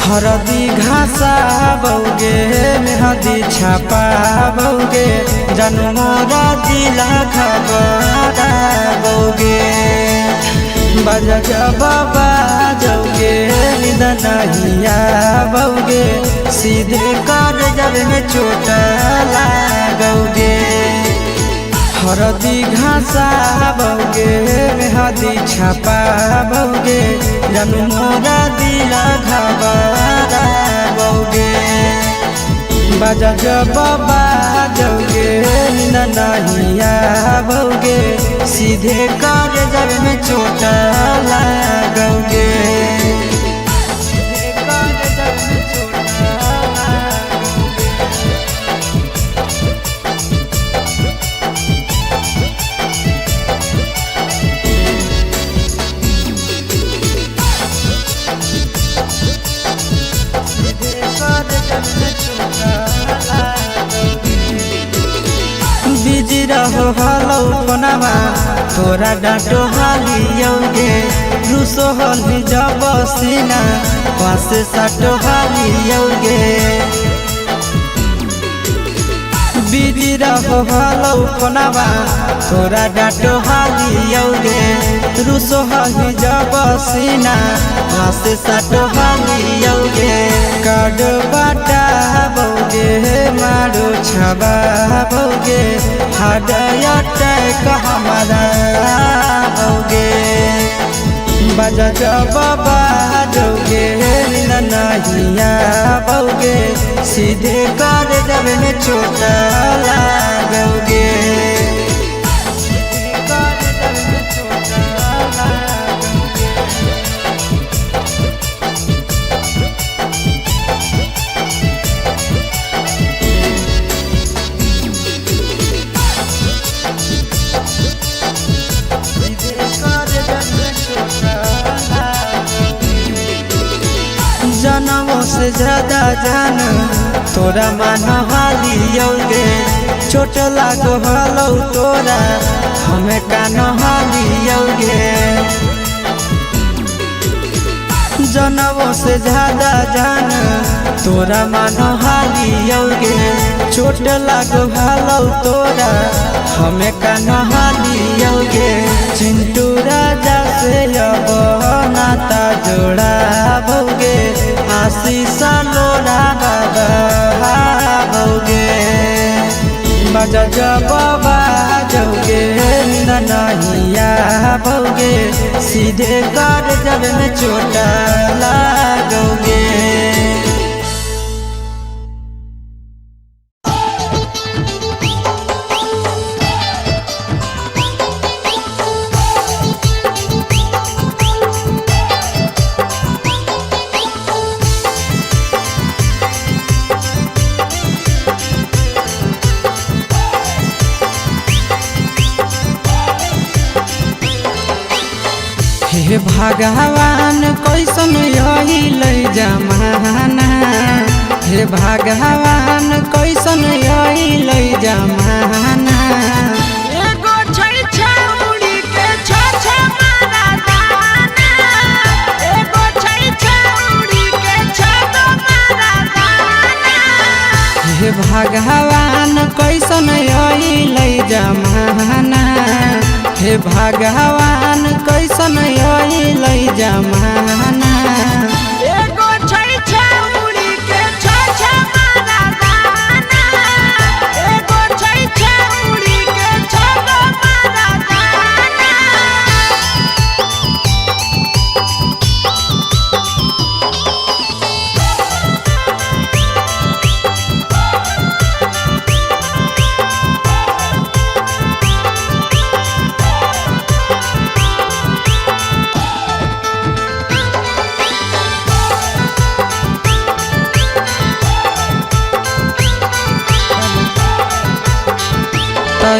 हरदी घासा बौगे मेहदी छापा बौगे जन्मोरा जिला खबरा बौगे बजा बाबा जाओगे निंद नहीं आबोगे सीधे कर जब में चोट लागोगे। हरदी घासा बौगे मेहदी छापा बौगे जन्मोरा दिला घबरा बौगे बजा बाबा जाओगे निंद नहीं आबोगे सीधे कर जब में चोट लागोगे। बिजी रहो हलो फोनवा तोरा डांटो हालियोगे रुसो हली जब सीना पास साटो हालियोगे। बिजी रहो हलो फोनवा तोरा डांटो हालियोगे रुसो हली जब सीना पास साटो हालियोगे। कार्ड बाटा बौगे मारो छबा बौगे हार्ट अटैक हमारा बौगे बजा बाबा जाओगे निंद नहीं आबोगे सीधे कर जब में चोट लागोगे। जनमों से ज्यादा जान तोरा मान हालियोगे चोट लागो हलो तोरा हमें कान हालियोगे। जनमों से ज्यादा जान तोरा मान हालियोगे चोट लागो हलो तोरा हमें कान हालियोगे। चिंटू राजा से अब नाता जोड़ा बौगे आशीष लोड़ा बाबा बौगे बजा बाबा जाओगे निंद नहीं आबोगे सीधे कर जब में चोट लागोगे। हे भगवान कैसन अइलै जमाना, हे भगवान कैसन अइलै जमाना। एगो छै छौड़ी के छ छ मारा दाना, एगो छै छौड़ी के छ दो मारा दाना। हे भगवान कैसन अइलै जमाना, हे भगवान कैसन अइलै जमाना। एगो छै छौड़ी के छ छ मारा दाना, एगो छै छौड़ी के छ दो मारा दाना।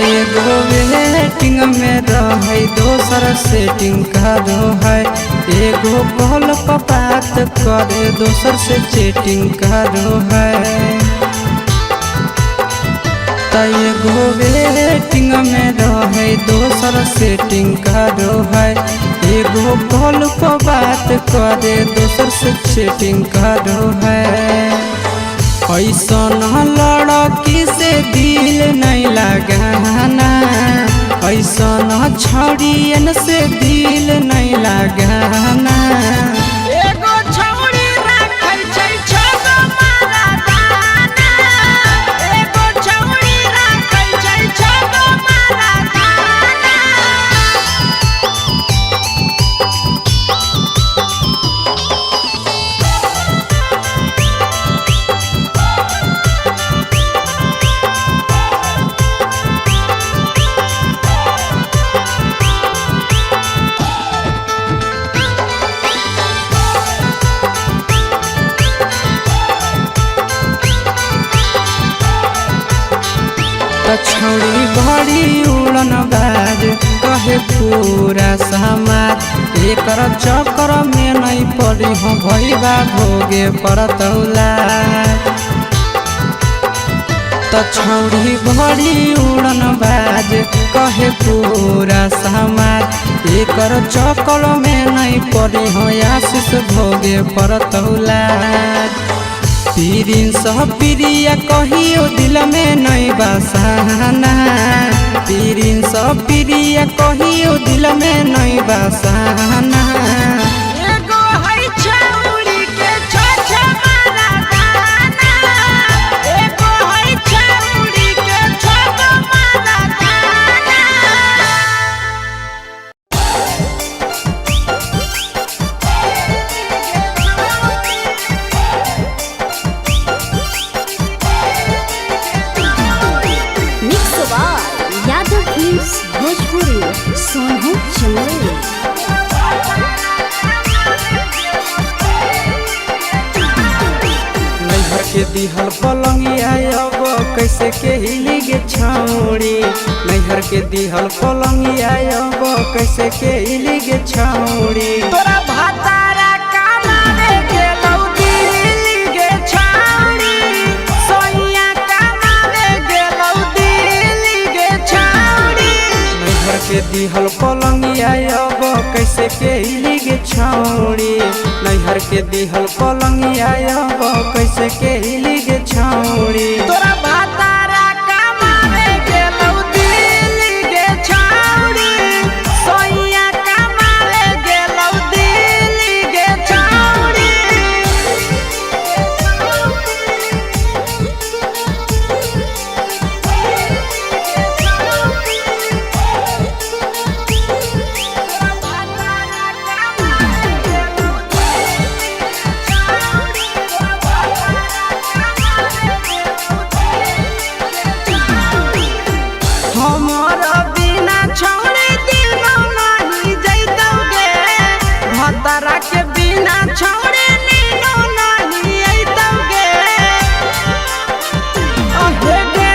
एगो वेटिंग में रहे दोसर सेटिंग करो है, एगो कॉल पर बात करे दोसर से चैटिंग करो है। एगो वेटिंग में रहे दोसर सेटिंग करो है, एगो कॉल पर बात करे दोसर से चैटिंग करो है। ऐसन लड़की से दिल नहीं लगाना, ऐसन छड़ियन से दिल नहीं लगाना। एगो छौड़ी राखै छै छगो मरदाना, एगो छौड़ी राखै छै छगो मरदाना। त छौड़ी बड़ी उड़न बाज कहे पूरा समाज, एकर चक्कर में नहीं पड़ी हो भैबा भोगे परतौला। त छौड़ी बड़ी उड़न बाज कहे पूरा समाज, एकर चक्कर में नहीं पड़ी हो आशीष भोगे परतौला। पीरिन सब प्रिया कहियो दिल में नहीं बसाना, पीरिन सब प्रिया कहियो दिल में नहीं बसाना। एगो है छौड़ी के छ छ मरदाना, एगो है छौड़ी के छगो मरदाना। Mix by Yadav films Bhojpuri Sonu Chamoli. नैहर के दिहल पलंगिया अब कैसे के हिली गे छौड़ी, नैहर के दिहल पलंगिया अब कैसे के हिली गे छौड़ी। तोरा भातारा कमावे गेलौ दिल्ली गे छौड़ी, सोइया कमावे गेलौ दिल्ली गे छौड़ी। नैहर के दिहल पलंगिया अब कैसे के हिली गे छौड़ी, नैहर के दिहल पलंगिया अब कैसे के हिली गे छौड़ी। तोरा भातारा कमावे गेलौ दिल्ली गे छौड़ी, सोइया कमावे गेलौ दिल्ली गे छौड़ी। हमर बिना छौड़ी दिनौ नाही जैतौ गे, भतरा के बिना छौड़ी नीनौ नाही अइतौ गे। अहे गे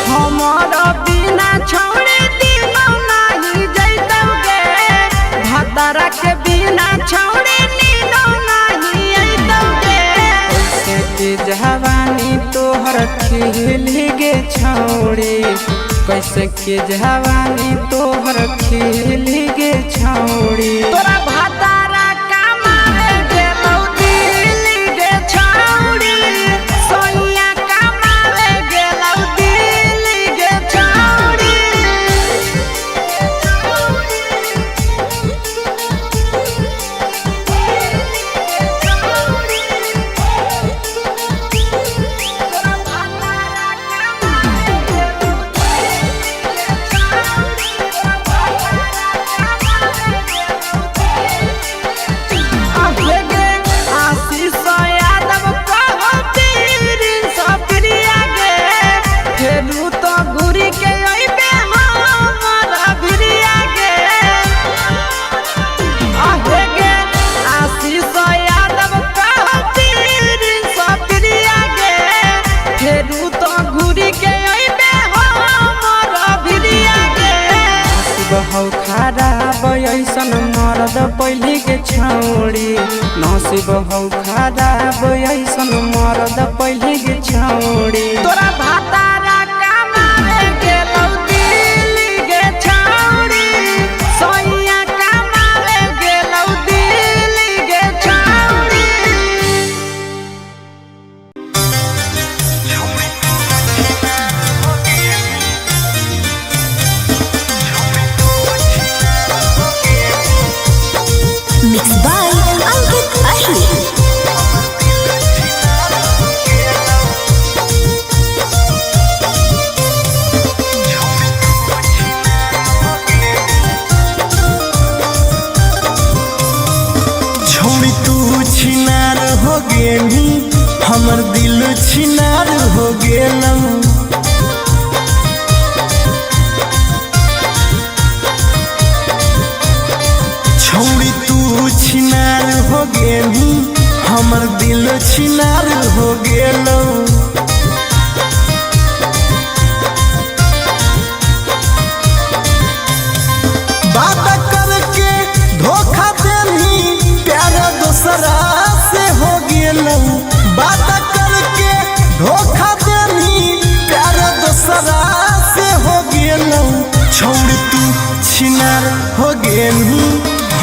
हमर बिना छौड़ी दिनौ नाही जैतौ गे, भतरा के बिना छौड़ी नीनौ नाही अइतौ गे। कैसे के जवानी तोहर खिली गे छौड़ी, कैसे के जवानी तोहर खिली गे छौड़ी। तोरा भातारा कमावे गेलौ दिल्ली गे छौड़ी, सोइया कमावे गेलौ दिल्ली गे छौड़ी। अहे गे आशीष यादव कहो पीरिन सप्रिया गे, फेरू तो घुरी के अइबे हमर भिरिया गे। अहे गे आशीष यादव कहो पीरिन सप्रिया गे, फेरू तो घुरी के अइबे हमर भिरिया गे। नसीब हौ खराब ऐसन मरद पहली के छौड़ी, नसीब हौ खराब ऐसन मरद पहली के छौड़ी। तोरा भातारा कमावे गेलौ दिल्ली गे छौड़ी, सोइया कमावे गे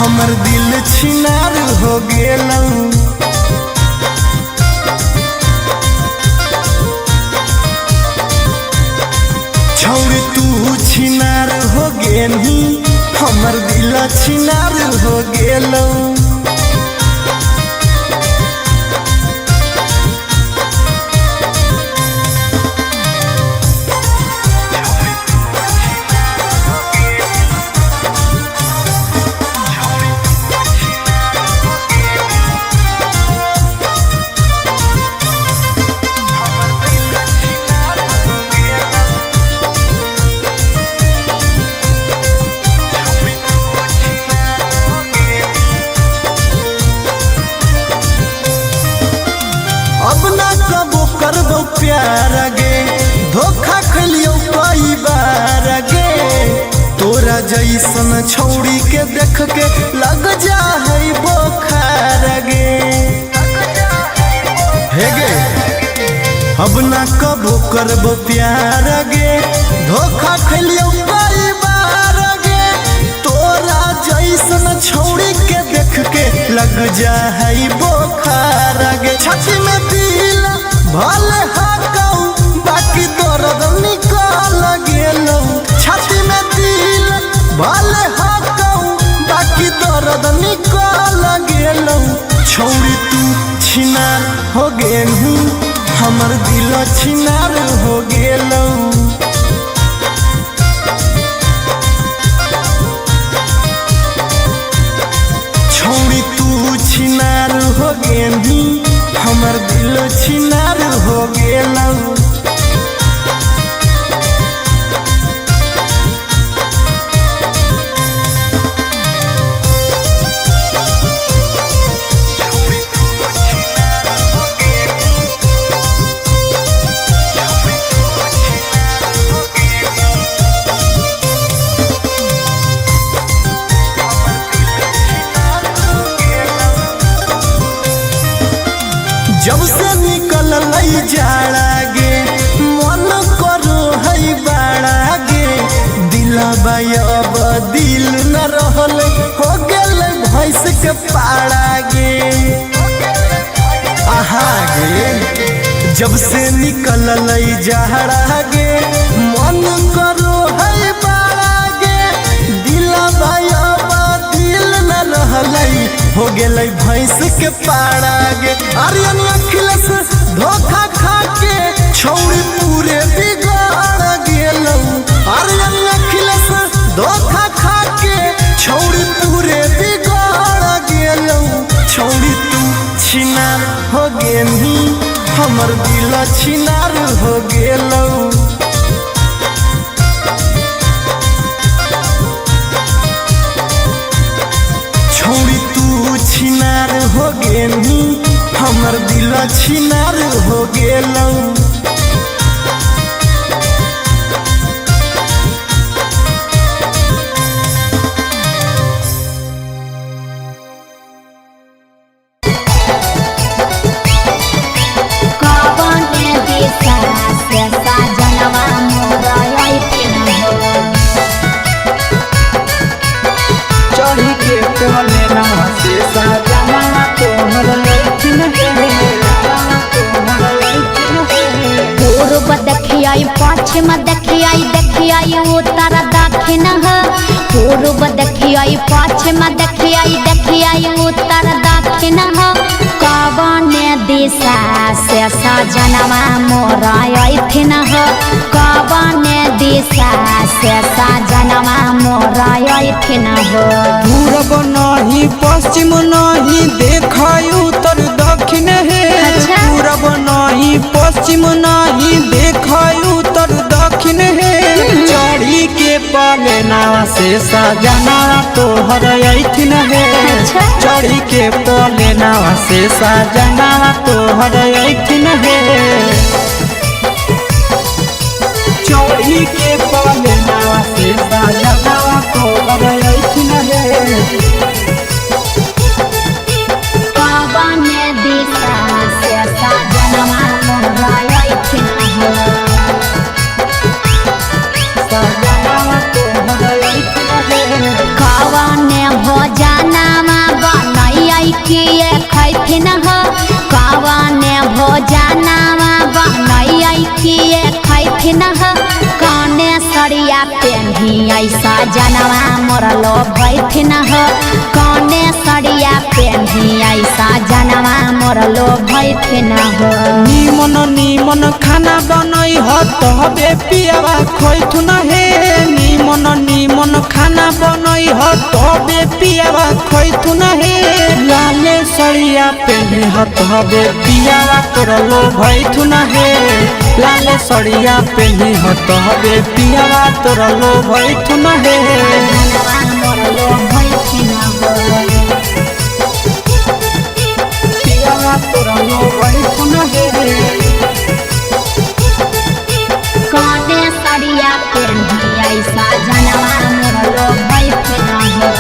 हमर दिल छिनार हो गेलौ। छौड़ी तू छिनार हो गेलही, हमर दिल छिनार हो गेलौ। अब ना कबो करबो प्यार गे, धोखा खलियो कई बार गे। तोरा जैसन छौड़ी के देख के लग जा है बोखार गे। हे गे, अब ना कबो करबो प्यार गे, धोखा खलियो कई बार गे। तोरा जैसन छौड़ी के देख के लग जा है बोखार गे। छाती में दिल भले हकौ बाकी दर्द निकल गेलौ। छाती में दिल भले हकौ बाकी दर्द निकल गेलौ। छौड़ी तू छिनार हो गेलही, हमर दिल छिनार हो गेलौ। छौड़ी तू छिनार हो गेलही, हमर दिल छिनार हो गेलौ। जब से निकल जाड़ा गे, मन करो है बाड़ा गे। दिलबा अब दिल न रहल हो गेल भैंस के पाड़ा गे। आहा गे, जब से निकल जाड़ा गे, मन करो है बाड़ा गे। दिलबा अब दिल न रहल हो गेल भैंस के पाड़ा गे। आर्यन अखिलेश धोखा खा के छौड़ी पूरे बिगाड़ गेलौ। आर्यन अखिलेश धोखा खा के छौड़ी पूरे बिगाड़ गेलौ। छौड़ी तू छिनार हो गेलही, हमर दिल छिनार हो गेलौ। छौड़ी तू छिनार हो गेलही, हमर दिल छिनार हो गेलौ। चढ़ी के पलेना से सजना तोहर लैथिन हे, पूर्व देखियाई पश्चिम देखियाई देखियाई उत्तर दक्षिण ह। पूर्व देखियाई पश्चिम देखियाई देखियाई उत्तर दक्षिण ह। कवन दिशा से सजनवा मोर अइथिन ह। कवन दिशा से सजनवा मोर अइथिन ह। पूरब नहीं पश्चिम नहीं देखाय उत्तर दक्षिण हे। अच्छा। पूरब नहीं पश्चिम नहीं देखाय उत्तर दक्षिण हे। चढ़ी के पलेना से सजना तोहर अइथिन हे। अच्छा। चढ़ी के पलेना से सजना तोहर अइथिन हे। चढ़ी के पलेना से सजना तोहर अइथिन हे। कवन दिशा से सजनवा मोर अइथिन ह। सजना तोहर अइथिन हे। कवन भोजन ऐसा जनवा मोर लो भैथिन हो, कौने सड़िया पेन्ही ऐसा जनवा मोर लो भैथिन हो। नीमन नीमन खाना बनई ह तबे पियावा खैथुन हे, नीमन नीमन खाना बनई ह तबे पियावा खैथुन हे। लाले सड़िया पेन्हे ह तबे पियावा तोर लो भैथुन हे, लाले सड़िया पेन्हे ह तबे पियावा तोर लो भैथुन हे। जनवा मोर लो भैथिन हो। पियावा तोर लो भैथुन हे। कौने सड़िया पेन्ही ऐसा जनवा मोर लो भैथिन हो।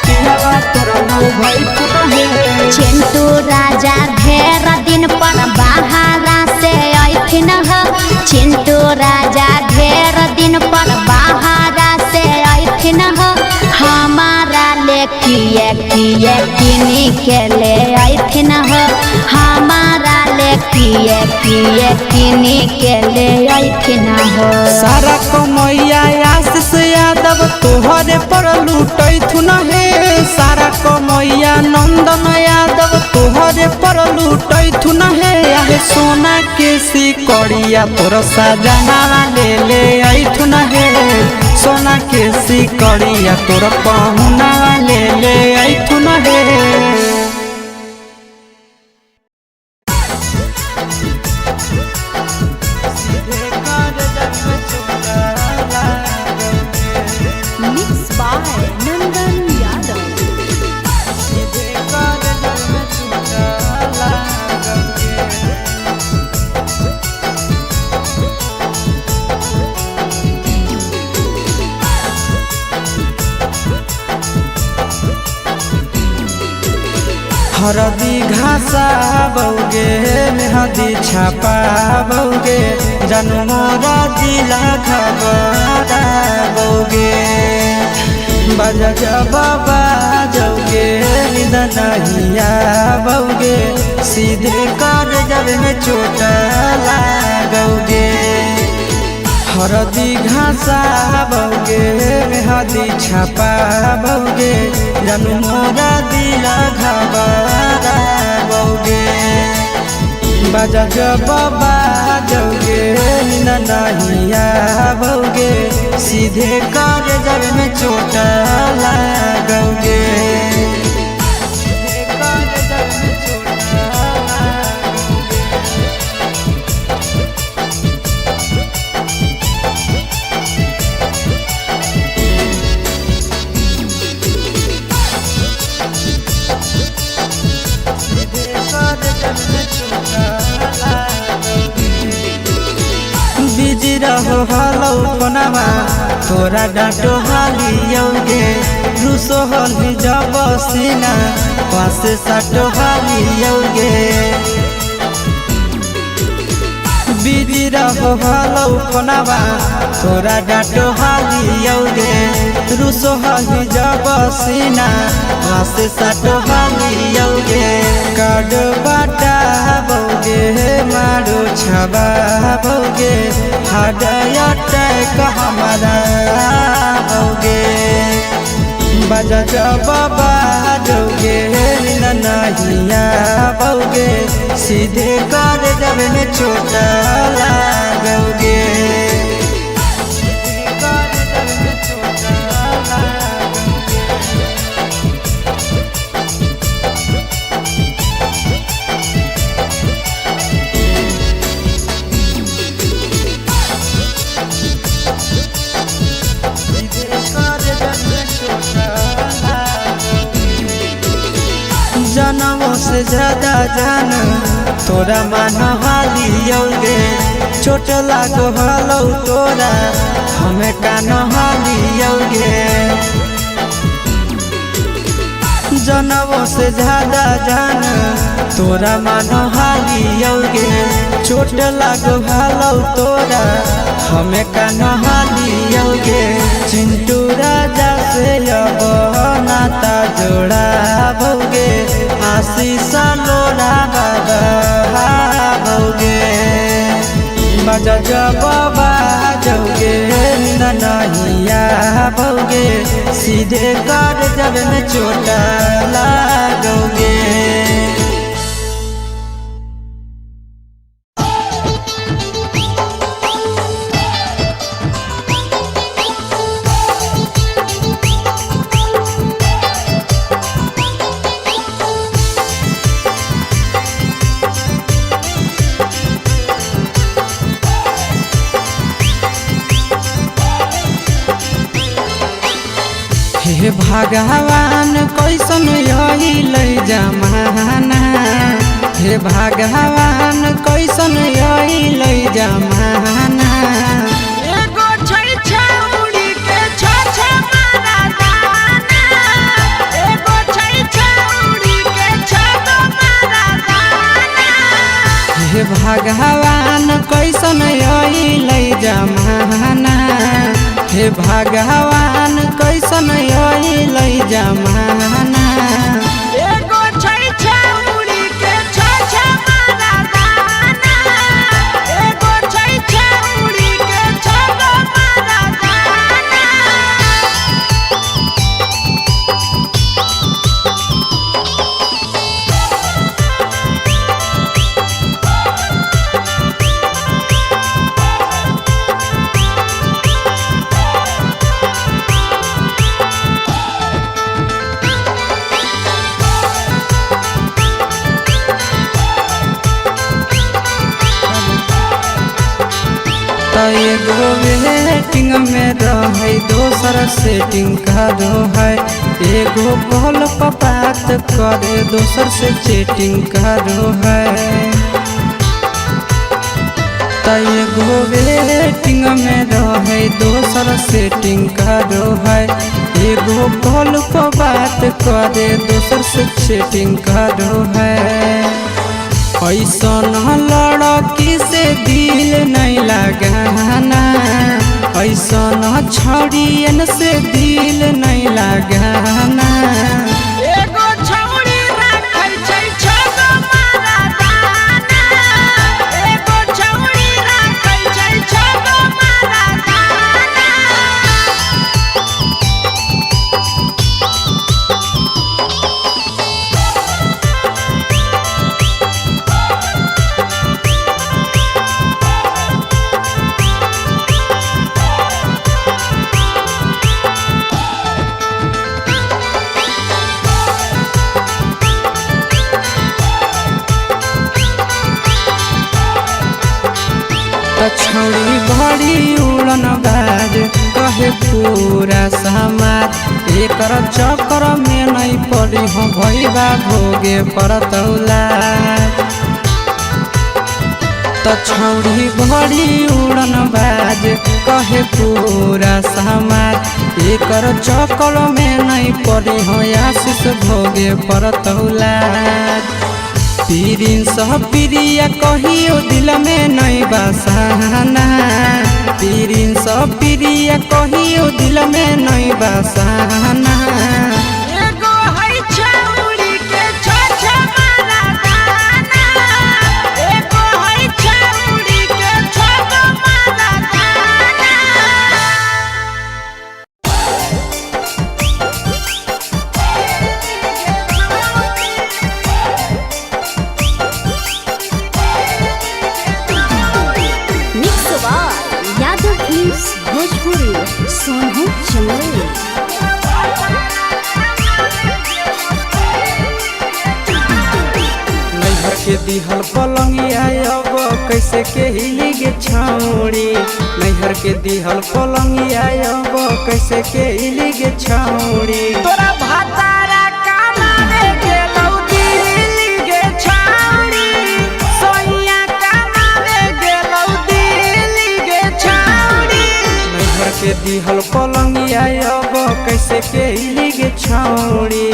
पियावा तोर लो भैथुन हे। चिंटू राजा ढेर दिन पर बाहरा से अइथिन हो, चिंटू राजा ढेर दिन पर बाहरा से अइथिन हो, हमारा ले किए किए किनी के ले अइथिन हो, हमारा ले किए किए किनी के ले अइथिन हो। सारा कमैया आशीष यादव तोहरे पर लूटैथुन हे, सारा कमैया नंदन यादव तोहरे पर लूटैथुन हे। आहे सोना के सिकड़िया तोर सजनावा ले ले ऐथुन हे, सोना के सिकड़िया तोर पहुनावा ले ले ऐथुन हे। Mix by Nandan Yadav. हरदी घासा बौगे मेहदी छापा बौगे जन्मोरा जिला खबरा बौगे, बजा जब बाजौगे निंद नहीं बौगे, सीधे कर जब में चोट लागौगे। हरदी घासा बौगे मेहदी छापा बौगे जन्मोरा दिला घबरा बौगे, बजा जब बाजौगे निंद नहीं बौगे, सीधे कर जब में चोट लागौगे। सीधे कर जब में चोट लागौगे। बिजी रहो हलौ कोनामा तोरा डाँटो हालियौगे, रुसो हली जब सीना पास साटो हालियौगे। बिजी रहो हलौ कोनामा तोरा डाँटो हालियौगे, रुसो हली जब सीना पास साटो हालियौगे। कार्ड बाटा बौगे मारो छबा बौगे, हार्ट अटैक हमारा बौगे, बजा जब बाजौगे नहीं बौगे, सीधे कर जब में चोट लागौगे। सीधे कर जब में चोट लागौगे। जनमों से ज्यादा जान तोरा मान हालियौगे, चोट लागो हलौ तोरा हमें कान हालियौगे। जनमों से ज्यादा जान तोरा मान हालियौगे, चोट लागो हलौ तोरा हमें कान हालियौगे। चिंटू राजा से अब नाता जोड़ा भौगे, आशीष लोड़ा बाबा भौगे, बजा जब बाजौगे। लागोगे, ननहिया भोगे, सीधे कर जब में चोट लागोगे। हे भगवान कैसन अइलै जमाना, हे भगवान कैसन अइलै जमाना। एगो छै छौड़ी के छ छ मारा दाना, एगो छै छौड़ी के छ गो मारा दाना। हे भगवान कैसन अइलै जमाना, हे भगवान कैसन अइलै जमाना। एगो छै छौड़ी के छ छ मारा दाना, एगो छै छौड़ी के छ गो मारा दाना। त एगो वेटिंग में रहै दोसर सेटिंग करो है, एगो कॉल पर बात करे दोसर से चैटिंग करो है। त एगो वेटिंग में रहै दोसर सेटिंग करो है, एगो कॉल पर बात करे दोसर से चैटिंग करो है। ऐसन लड़की से दिल नहीं लगाना, ऐसन छड़ियन से दिल नहीं लगाना। एगो छौड़ी राखै छै छ गो मारा दाना, एगो छौड़ी राखै छै छ गो मारा दाना। त छौड़ी बड़ी उड़न बाज कहे पूरा समाज, एकर चक्कर में नहीं पड़ी हो भैबा भोगे परतौला। त छौड़ी बड़ी उड़न बाज कहे पूरा समाज, एकर चक्कर में नहीं पड़ी हो आशीष भोगे परतौला। पीरिन सब प्रिया कहियो दिल में नहीं बसाना, पीरिन सब प्रिया कहियो दिल में नहीं बसाना। एगो है छौड़ी के छ छ मारा दाना, एगो है छौड़ी के छ गो मारा दाना। Mix by Yadav films Bhojpuri Sonu Chamoli. नैहर के दिहल पलंगिया अब कैसे के हिली गे छौड़ी, नैहर के दिहल पलंगिया अब कैसे के हिली गे छौड़ी। तोरा भातारा कमावे गेलौ दिल्ली गे छौड़ी, सोइया कमावे गेलौ दिल्ली गे छौड़ी। नैहर के दिहल पलंगिया अब कैसे के हिली गे छौड़ी,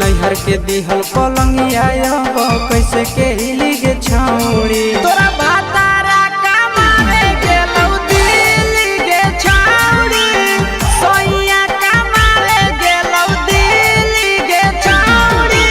नैहर के दिहल पलंगिया अब कैसे के हिली गे छौड़ी। तोरा भातारा कमावे गेलौ दिल्ली गे छौड़ी, सोइया कमावे गेलौ दिल्ली गे छौड़ी।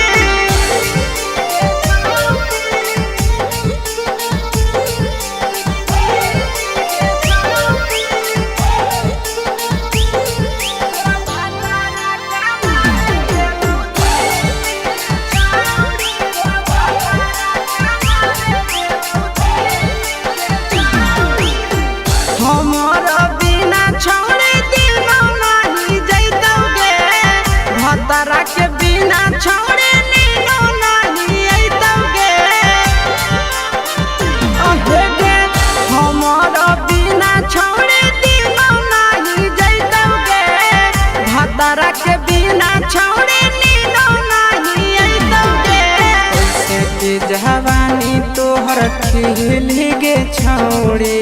खिली गे छौड़ी,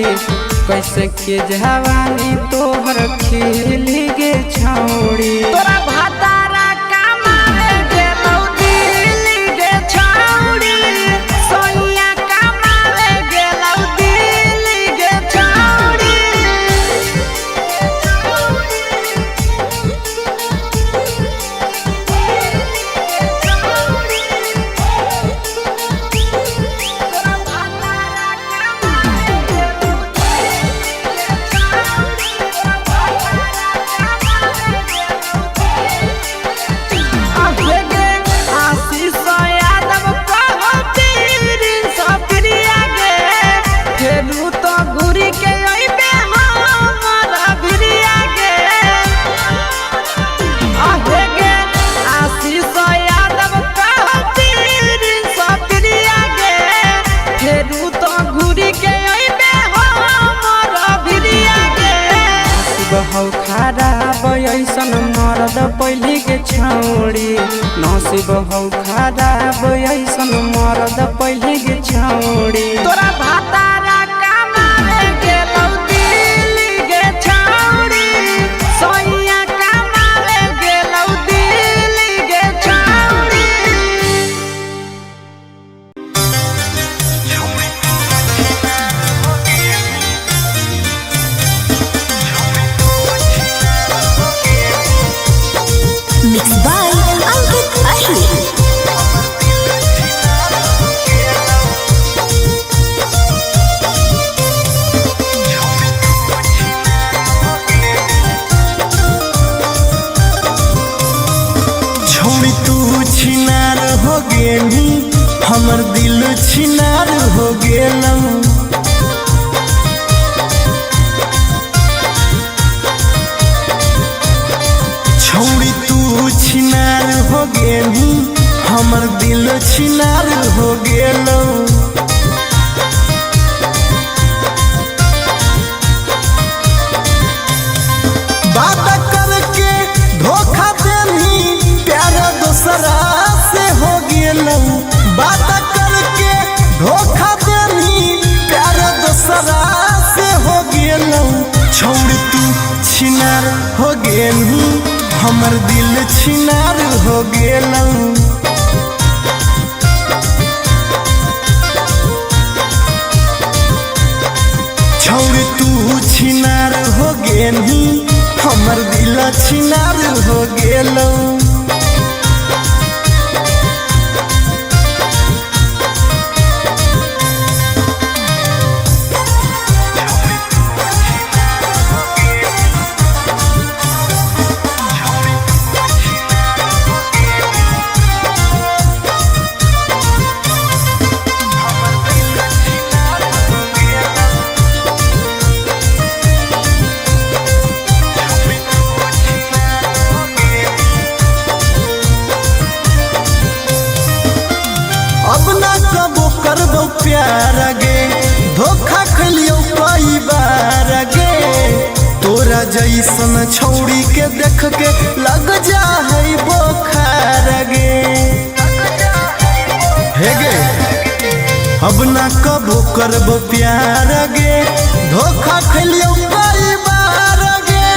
कैसे के जवानी तोहर खिली गे छौड़ी। तोरा भातारा कमावे गेलौ दिल्ली गे छौड़ी, सोनिया कमावे गेलौ दिल्ली गे छौड़ी। आशीष यादव कहो प्रिंस प्रिया गे, फेरू तो घूरी के अइबे हमर बिरिया गे। आहे गे आशीष यादव कहो प्रिंस प्रिया गे, फेरू तो घूरी के अइबे हमर बिरिया गे। नसीब हौ खराब ऐसन मरद पहली के छौड़ी, नसीब हौ खराब ऐसन मरद पहली के छौड़ी। तोरा भातारा कमावे गेलौ दिल्ली गे छौड़ी, सोनिया कमावे गेलौ दिल्ली गे छौड़ी। Mix by Ankit Ahir. छोड़ी तू छिनार हो गेली, हमर दिल छिनार हो गेलौ। छोड़ी तू छिनार हो गेली, हमर दिल छिनार हो गेलौ। बात करके धोखा देनी, प्यार दोसरा से हो गेलौ। बात करके धोखा देनी, प्यार दोसरा से हो गेलौ। छोड़ तू छिनार हो गेली, हमर दिल छिनार हो गेलौ। छोड़ तू छिनार हो गेली, हमर दिल छिनार हो गेलौ। अब ना कबो करबो प्यार गे, धोखा खलियो कई बार गे। तोरा जैसन छौड़ी के देख के लग जा है बोखार गे। हे गे अब ना कबो करबो प्यार गे, धोखा खलियो कई बार गे।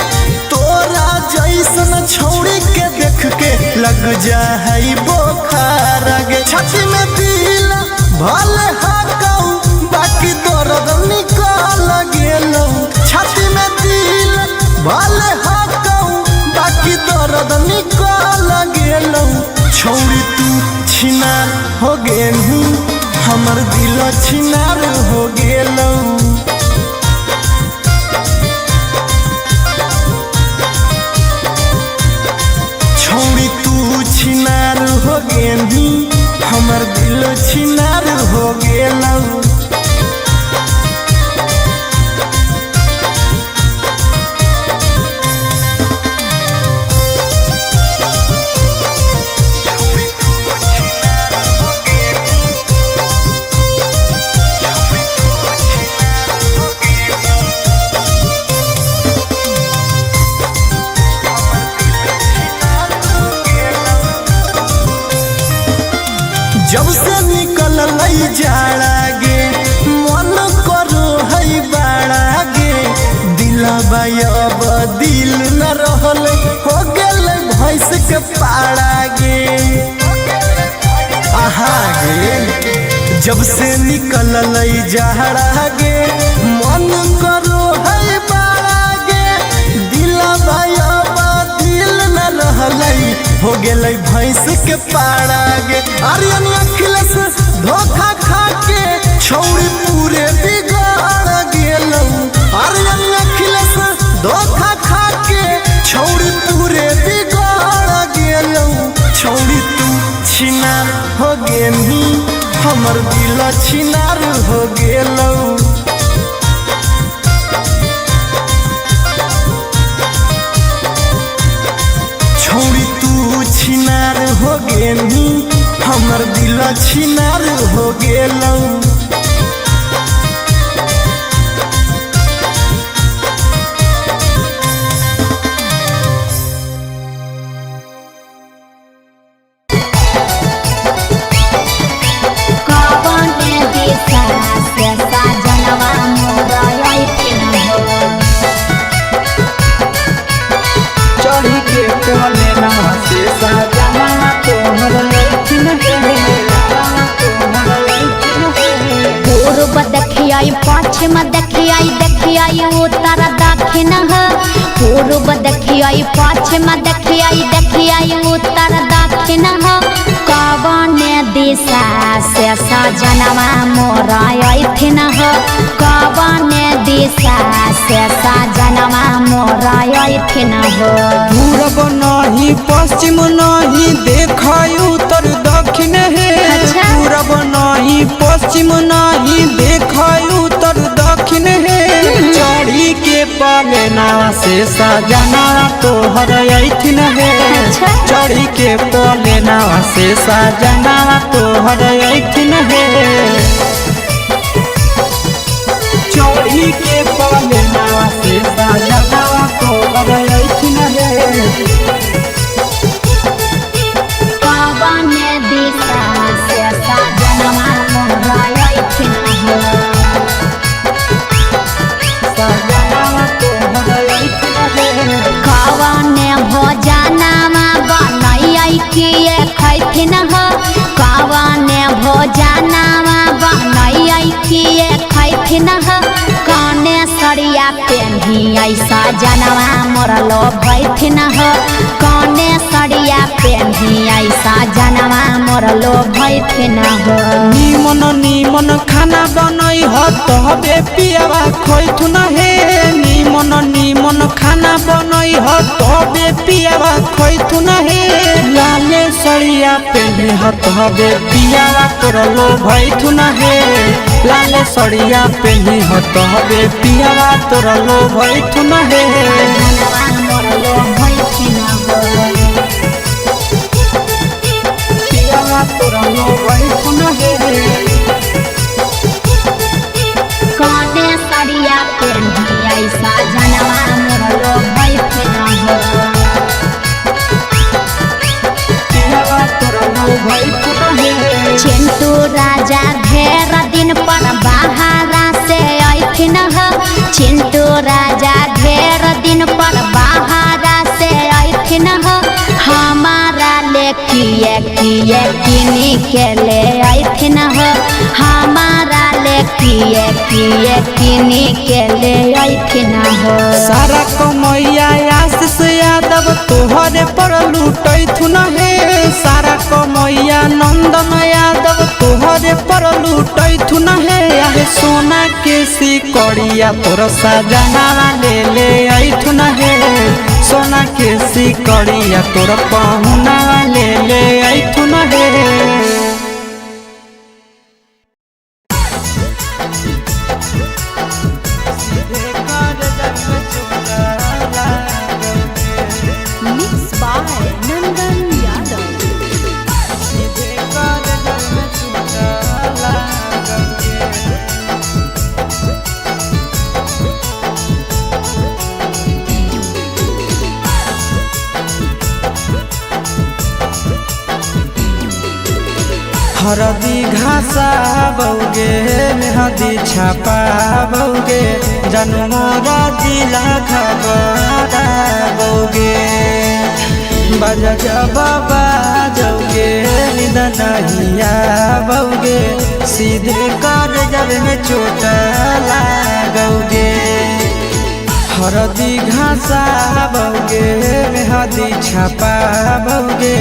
तोरा जैसन छौड़ी के देख के लग जा है बोखार गे। छाती में दिल भले हाकौ, बाकी दर्द निकल गेलौ। छाती में दिल भले हाकौ, बाकी दर्द निकल गेलौ। छौड़ी तू छिनार हो गेलही, हमर दिल छिनार हो गेलौ। छौड़ी तू छिनार हो गेलही, हमर दिल छिनार हो गेलौ। के पाड़ा गे। आहा गे जब से निकलल जहरा गे मन करो है बाड़ा गे, दिलवा दिल न रहलै हो गेलै भैंस के पाड़ा गे। अरे अखिलेश धोखा खा के छौड़ी पूरे बिगाड़ गेलौ। अरे अखिलेश धोखा खा के छौड़ी पूरे बिगाड़ गेलौ। छौड़ी तू छिनार हो गेनी हमर दिल छिनार हो गेलौ। छौड़ी तू छिनार हो गेनी हमर दिल छिनार हो गेलौ। कवने दिशा से साजनवा मोर अइथिन हो। चढ़ी के पलेना से सजना तोहर अइथिन हे, तोहर अइथिन हे। पूर्व देखियै पश्चिम देखियै देखियै उत्तर दक्षिण हो। पूर्व देखियै पश्चिम देखियै देखियै उत्तर दक्षिण हो। कवने दिशा से सजनवा मोर अइथिन हो। कवने दिशा से सजनवा मोर अइथिन हो। पूरब नहीं पश्चिम नहीं देखै उत्तर दक्षिण हे। अच्छा। पूरब नहीं पश्चिम नहीं देखै उत्तर दक्षिण हे। चढ़ी के पलेना से सजना तोहर अइथिन हे। अच्छा। चढ़ी के पलेना से सजना तोहर अइथिन हे। चढ़ी के पलेना से सजना तोहर अइथिन हे। कवने दिशा से सजनवा मोर अइथिन हो। कवने भोजनवा बनैयै किए खैथिन हो। कवने भोजनवा बनैयै किए खैथिन हो। कौने सड़िया पेन्हियै सजनवा मोर लोभैथिन हो। कौने सड़िया पेन्हियै सजनवा मोर लोभैथिन हो। नीमन नीमन खाना बनई ह तबे पियावा खैथुन हे। नीमन नीमन खाना बनई ह तबे पियावा खैथुन हे। लाले सड़िया पेन्हे ह तबे पियावा तोर लोभैथुन हे। लाले सड़िया पेन्हे ह तबे पियावा तोर लोभैथुन हे। सजनवा मोर लोभैथिन हो। पियावा तोर लोभैथुन हे। कौने सड़िया पेन्हियै सजनवा मोर लोभैथिन हो। पियावा तोर लोभैथुन हे। चिंटू राजा ढेर दिन पर बहारा से अइथिन हो। चिंटू राजा ढेर दिन पर बहारा से अइथिन हो। हमारा ले किए किए किनी के ले अइथिन हो। हमारा ले किए किए किनी के ले अइथिन हो। सारा कमैया आशीष यादव तोहरे पर लूटैथुन हे। सारा कमैया नंदन यादव तोहरे पर लूटैथुन हे। आहे सोना के सिकड़िया तोर सजना ले ले अइथुन हे। सोना के सिकड़िया तोर पहुना ले ले अइथुन हे। Mix by Nandan Yadav. हरदी घासा बौगे मेहदी छापा बौगे जन्मोरा जिला खबरा बौगे। बाजा जब बाजोगे नींद नहीं आबोगे, सीधे कर जब में चोट लागोगे। हरदी घासा बौगे मेहदी छापा बौगे,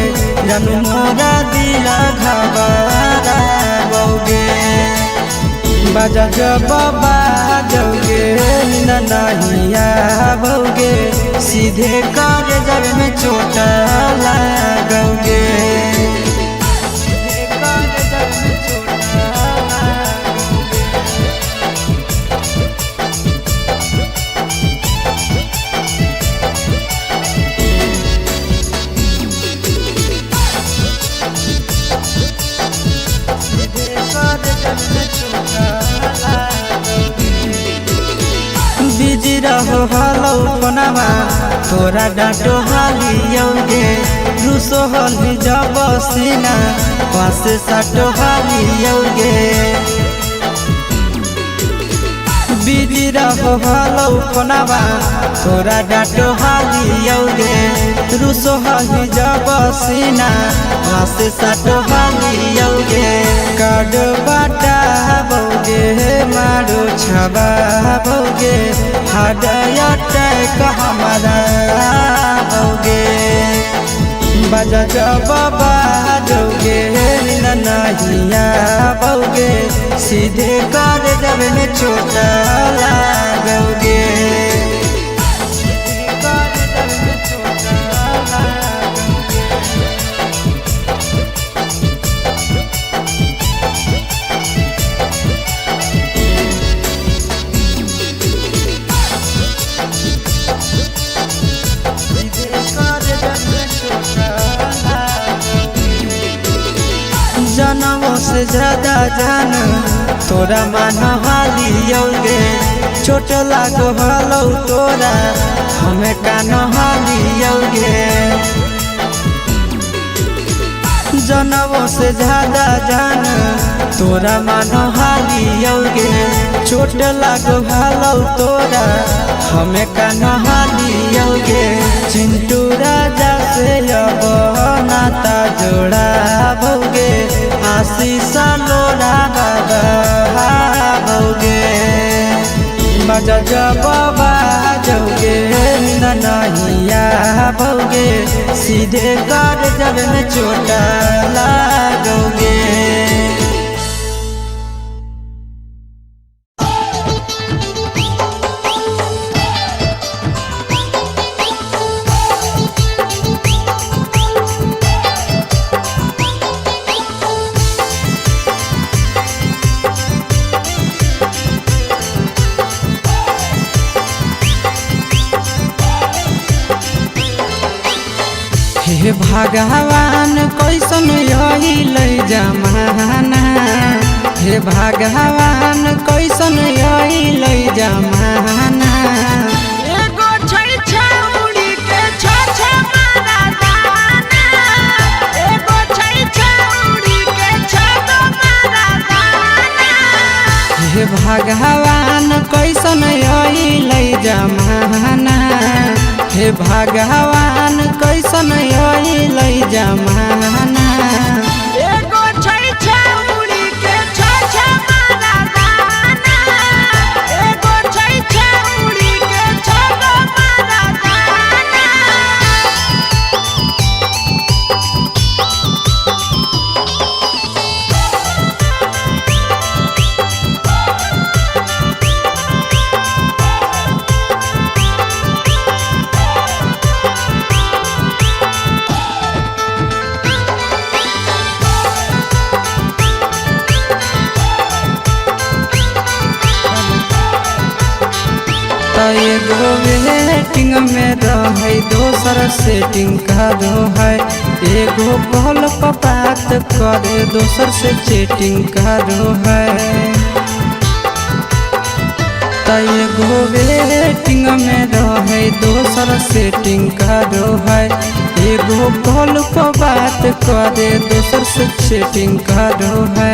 जानू मोरा दिल घबरा बौगे। बाजा जब बाजोगे नींद नहीं आबोगे, सीधे कर जब में चोट लागोगे। सीधे कर जब में चोट लागोगे। बिजी रहो हलो फोनवा तोरा डांटो हालियोगे, रुसो हली जब सीना पास साटो हालियोगे। बिजी रहो हलो फोनवा तोरा डांटो हालियोगे, रुसो हली जब सीना पास साटो हालियोगे। कार्ड बाटा बौगे मारो छबा बौगे, हार्ट अटैक हमारा बौगे। बाजा जब बाजोगे नींद नहीं आबोगे, सीधे कर जब में चोट लागोगे। सीधे कर जब में चोट लागोगे। जनमों से ज्यादा जान तोरा मान हालियोगे, चोट लागो हलो तोरा हमें कान हालियोगे। जनमों से ज्यादा जान तोरा मान हालियोगे, चोट लागो हलो तोरा हमें कान हालियोगे। चिंटू राजा से अब नाता जोड़ा भोगे, आशीष लोड़ा बाबा भोगे। बाजा जब बाजोगे नींद नहीं आबोगे, सीधे कर जब में चोट लागोगे। हे भगवान कैसन अइलै जमाना, हे भगवान कैसन अइलै जमाना। एगो छै छौड़ी के छ छ मारा दाना, एगो छै छौड़ी के छ मारा दाना। हे भगवान कैसन अइलै जमाना, हे भगवान कैसन अइलै जमाना। एगो छै छौड़ी के छ छ मारा दाना, एगो छै छौड़ी के छ मारा दाना। एगो वेटिंग में रहे दोसर सेटिंग करो है, एगो कॉल पर बात करे दोसर से चैटिंग करो है। एगो वेटिंग में रहे दोसर सेटिंग करो है, एगो कॉल पर बात करे दोसर से चैटिंग करो है।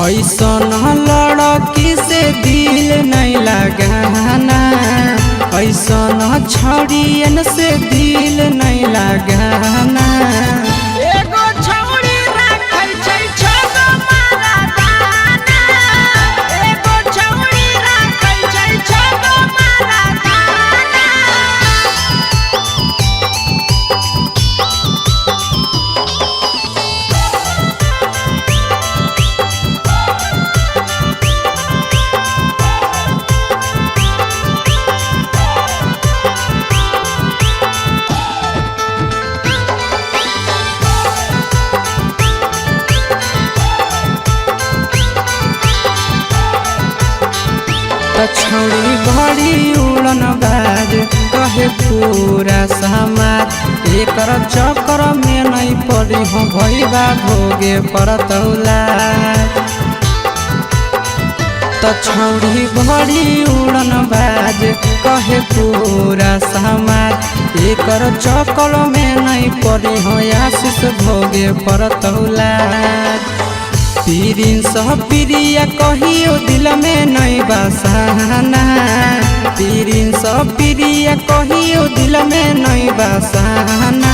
ऐसन लड़की से दिल नहीं लगाना, ऐसन छड़ियन से दिल नहीं लगाना। गाना। एगो छौड़ी राखै छै छगो मरदाना। एगो छौड़ी राखै छै छगो मरदाना। त छौड़ी बड़ी उड़न बाज कहे पूरा समाज, एकर चक्कर में नहीं पड़ी हो भैबा भोगे परतौला। त छौड़ी बड़ी उड़न बाज कहे पूरा समाज, एकर चक्कर में नहीं पड़ी हो आशीष भोगे परतौला। पीरिन सब प्रिया कहियो दिल में नहीं बसाना। पीरिन सब प्रिया कहियो दिल में नहीं बसाना।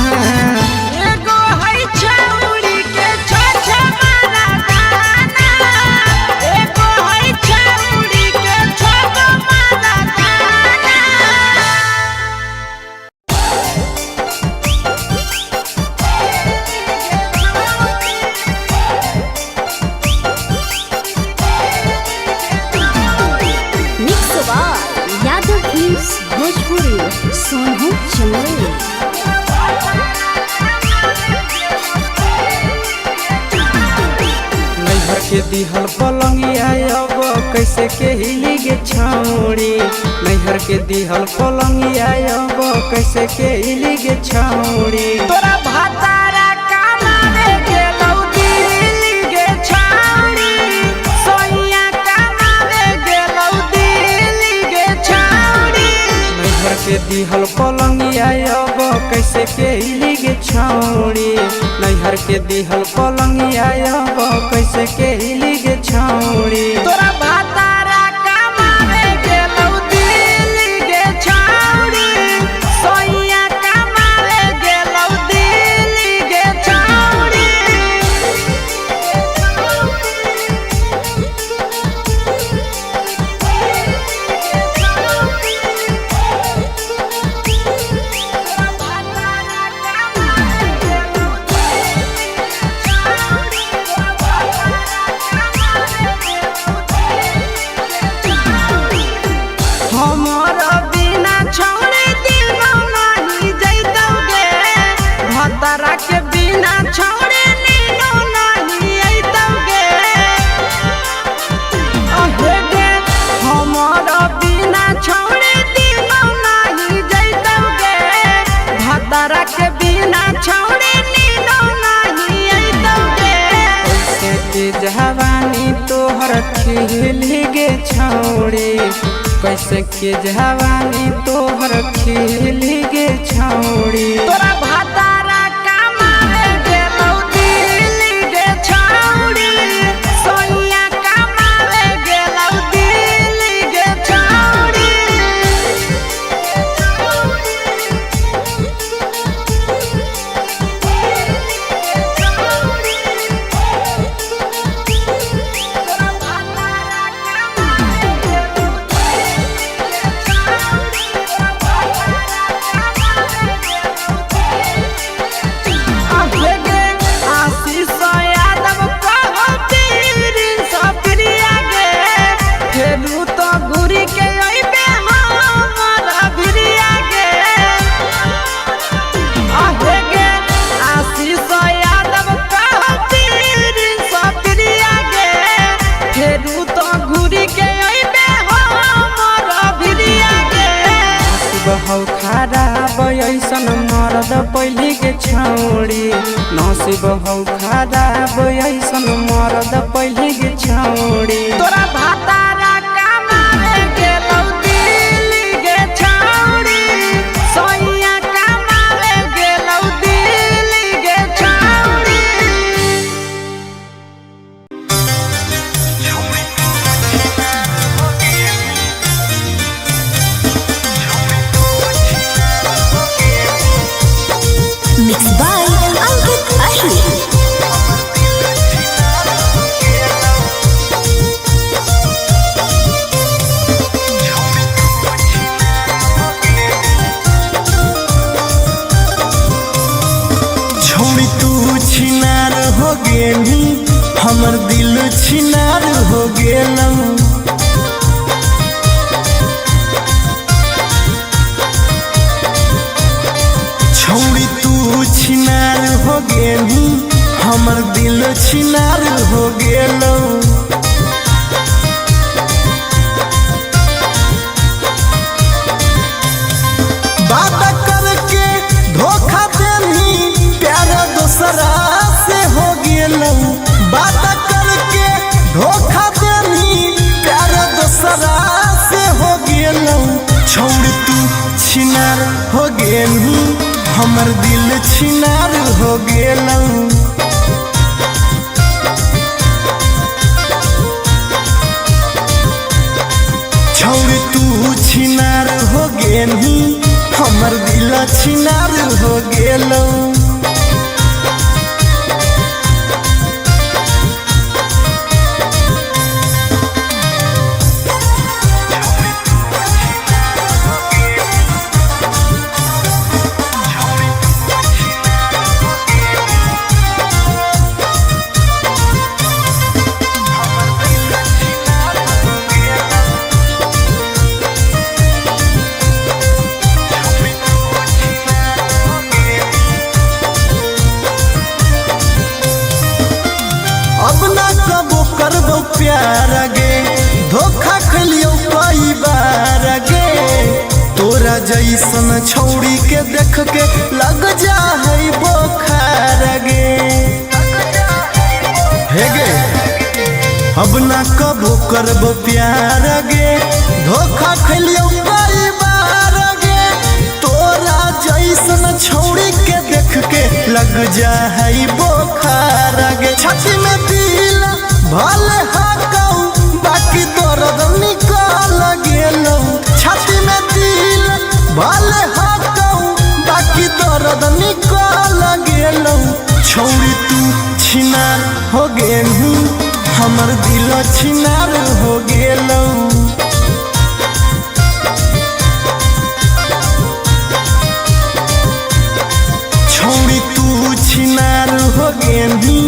एगो है छौड़ी के छ छ मरदाना। एगो है छौड़ी के छगो मरदाना। Mix by Yadav films Bhojpuri Sonu Chandel. नैहर के दिहल पलंगिया अब कैसे के हिली गे छौड़ी। नैहर के दिहल पलंगिया अब कैसे के हिली गे छौड़ी। तोरा भातारा कमावे गेलौ दिल्ली गे छौड़ी। सोइया कमावे गेलौ दिल्ली गे छौड़ी। नैहर के दिहल पलंगिया अब कैसे के हिली गे छौड़ी। नैहर के दिहल पलंगिया अब कैसे के हिली गे छौड़ी। तोरा भातारा कमावे गेलौ दिल्ली गे छौड़ी। सोइया कमावे गेलौ दिल्ली गे छौड़ी। हमर बिना छौड़ी दिनो नाही जैतौ गे। भतरा के बिना छौड़ी नीनो नाही अइतौ गे। अहे गे हमर बिना छौड़ी दिनो नाही जैतौ गे। भतरा के बिना छौड़ी नीनो नाही अइतौ गे। कैसे के जवानी तोहर खिली गे छौड़ी। कैसे के जवानी तोहर खिली गे छौड़ी। तोरा भातारा कमावे गेलौ दिल्ली गे छौड़ी। सोइया कमावे गेलौ दिल्ली गे छौड़ी। अहे गे आशीष यादव कहो पीरिन सप्रिया गे। फेरू तो घुरी के अइबे हमर भिरिया गे। अहे गे आशीष यादव कहो पीरिन सप्रिया गे। फेरू तो घुरी के अइबे हमर भिरिया गे। नसीब हौ खराब ऐसन मरद पहली के छौड़ी। नसीब हौ खराब ऐसन मरद पहली के छौड़ी। तोरा भातारा कमावे गेलौ दिल्ली गे छौड़ी। सोइया कमावे गेलौ दिल्ली गे छौड़ी। Thank हमर दिल छिनार हो गेलौ। छौड़ी तू छिनार हो गेलही, हमर दिल छिनार हो गेलौ। बात करके धोखा देनी, प्यार दोसरा से हो गेलौ। बात करके धोखा देनी, प्यार दोसरा से हो गेलौ। छौड़ी तू छिनार हो गेलही, हमर दिल छिनार हो गेलौ। छौड़ी तू छिनार हो गेलही, हमर दिल छिनार हो गेलौ। अब ना कबो करबो प्यार गे, धोखा खेलियो कई बार गे। तोरा जैसन छौड़ी के देख के लग जा है बोखार गे। हे गे, अब ना कबो करबो प्यार गे, धोखा खेलियो कई बार गे। तोरा जैसन छौड़ी के देख के लग जा है बोखार गे। छाती में दिल भले हकौ, बाकी दर्द निकल गेलौ। छाती में दिल भले हकौ, बाकी दर्द निकल गेलौ। छौड़ी तू छिनार हो गेलही, हमर दिल छिनार हो गेलौ। छौड़ी तू छिनार हो गेलही,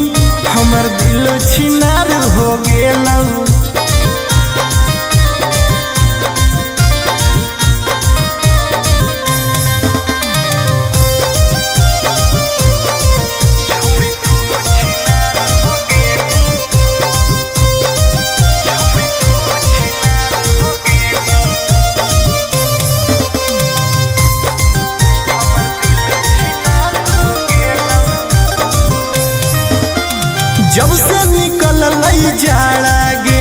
हमर दिल छिनार हो गेलौ। जब से निकल जाड़ा गे,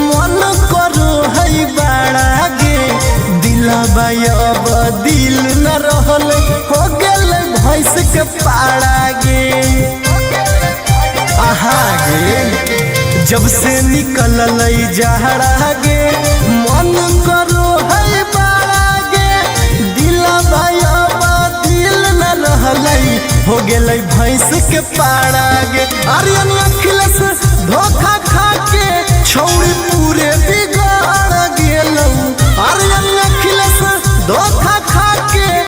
मन करो है बाड़ा गे। दिलबा अब दिल न रहल, हो गेल भैंस के पाड़ा गे। आहा गे, जब से निकल जाड़ा गे, मन करो है बाड़ा गे। दिलबा अब दिल न रहल, हो गेल भैंस के पाड़ा गे। आर्यन अखिलेश धोखा खा के छौड़ी पूरे